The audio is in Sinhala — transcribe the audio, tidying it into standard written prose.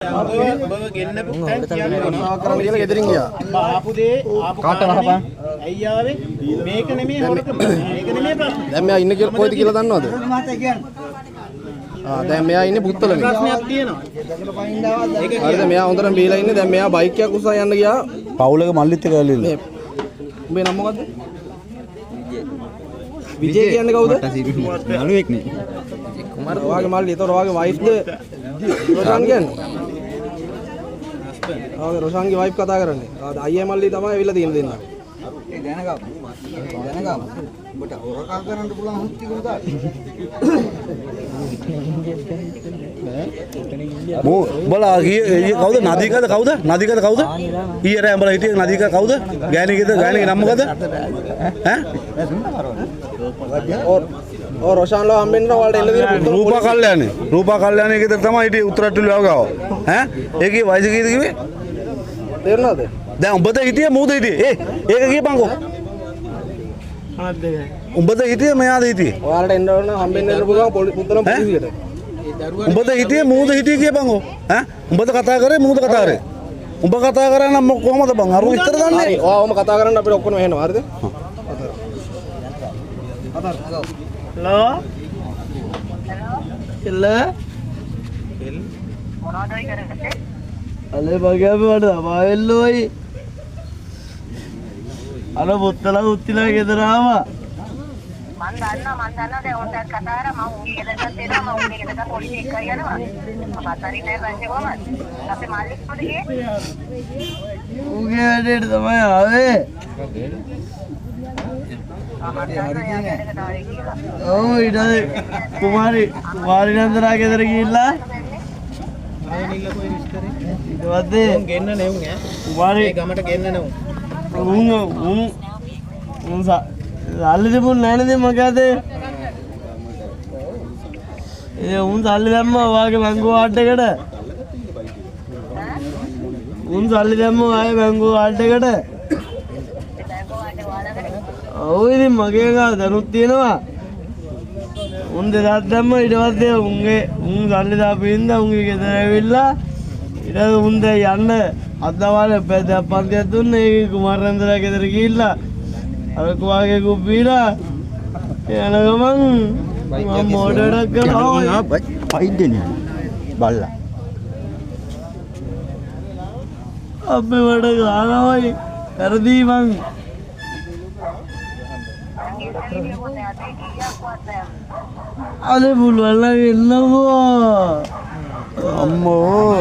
ඔබව ගෙන්නපු තැන් කියන්න ඕන. කරන්න කියලා ගෙදරින් ගියා. ඔබ ආපු දේ ආපු කාට වහපන්? ඇයි ආවේ? මේක නෙමෙයි හොරකම. මේක නෙමෙයි ප්‍රශ්නේ. දැන් මෙයා ඉන්නේ කියලා කොයිද කියලා දන්නවද? ආ දැන් මෙයා ඉන්නේ පුත්තලමේ. ප්‍රශ්නයක් තියෙනවා. හරිද? මෙයා හොඳටම බීලා ඉන්නේ. දැන් මෙයා බයික් එකක් උස්සන් යන්න ගියා. පවුලක මල්ලිත් එක්ක ඇවිල්ලා. මේ උඹේ නම මොකද්ද? විජේ කියන්නේ කවුද? නළුවෙක් නේ. කුමාර ඔයාගේ මල්ලි. ඒතකොට ඔයාගේ වයිෆ්ද රොෂාන් කියන්නේ? ඔයාගේ රොෂාන්ගේ වයිෆ් කතා කරන්නේ. ආ අයියා මල්ලි තමයි ඇවිල්ලා තියෙන දෙන්නා. ඒ දැනගමු. දැනගමු. උඹට හොරකම් කරන්න පුළුවන් හුත්තිකම තායි. මෝ උඹලා ගියේ කවුද? නදීකද කවුද? නදීකද කවුද? ඊයේ රෑ උඹලා හිටියේ නදීක කවුද? ගෑණිගේද? ගෑණිගේ නම මොකද? ඈ? ඔව් රොෂාන්ලව හම්බෙන්න ඔයාලට එන්න තියෙන පුත්තල රූපා කල්යාණි. රූපා කල්යාණි ගෙදර තමයි හිටියේ උත්තරට්ටුල ගාව. ඈ? ඒකේ වයස කීයද කිව්වේ? තේරුණාද? දැන් උඹද හිටියේ මූද හිටියේ? ඒ ඒක කියපන්කෝ. උඹද හිටියේ මෙයාද හිටියේ? ඔයාලට එන්න ඕන හම්බෙන්න එන්න පුළුවන් පුත්තලම පොලිසියට. උඹද හිටියේ මූද හිටියේ කියපන්කෝ. ඈ? උඹද කතා කරේ මූද කතා කරේ? උඹ කතා කරා නම් කොහමද බං? අර විතර දන්නේ. හරි ඔයා ඔහොම කතා කරන්න අපිට ඔක්කොම ඇහෙනවා. හරිද? හලෝ එල්ල අලේ මගේ අපි මට සමාවෙන්න ඕයි. අර පොත්තලා උත්තිලා ගෙදර ආවා. මං දන්නවා දැන් උන්ටත් කතා කරා. මං උන්ගේ ගෙදරටත් එනවා. මං උන්ගේ ගෙදරට පොලිසිය එක්ක යනවා. මම අතරින් නෑ පස්සේ කොහමද අපේ මල්ලි කොහෙද ගියේ? උගේ වැඩේට තමයි ආවේ. මං දන්නවා එයා වැඩකට ආවේ කියලා. ඔව් ඊට පස්සේ කුමාරි කුමාරි නන්දනා ගෙදර ගිහිල්ලා ඊට පස්සේ උන් ගෙන්නනේ උන් ඈ. කුමාරි මේ ගමට ගෙන්නන උන්. උන් උන් උන් සල්ලි තිබුණ නෑ නේද මගේ අතේ. ඒ උන් සල්ලි දැම්මා ඔයාගේ බැංකුව කාඩ් එකට. උන් සල්ලි දැම්මා ඔයාගේ බැංකුව කාඩ් එකට. බැංකුව වාට ඔයාලකට. ඔව් ඉතින් මගේ ගාව දැනුත් තියෙනවා. උන් 2000 දැම්මා. ඊට පස්සේ උන්ගේ උන් සල්ලි දාපු හින්දා උන්ගේ ගෙදර ඇවිල්ලා ඊට පස්සේ උන් දැන් යන්න අද්දවාලේ පන්තියක් දුන්නේ. ඒක කුමාරනන්දලා ගෙදර ගිහිල්ලා අර කුවාගේ කුබ්බීලා යන ගමන් මම මෝටරයක් කරා. පයින්දෙන්නේ බල්ලා. අපි මට ගානවයි වැරදි මං. අතේ කීයක්වත් නෑ. අනේ පුළුවන් නම් එන්නකෝ. අම්මෝ.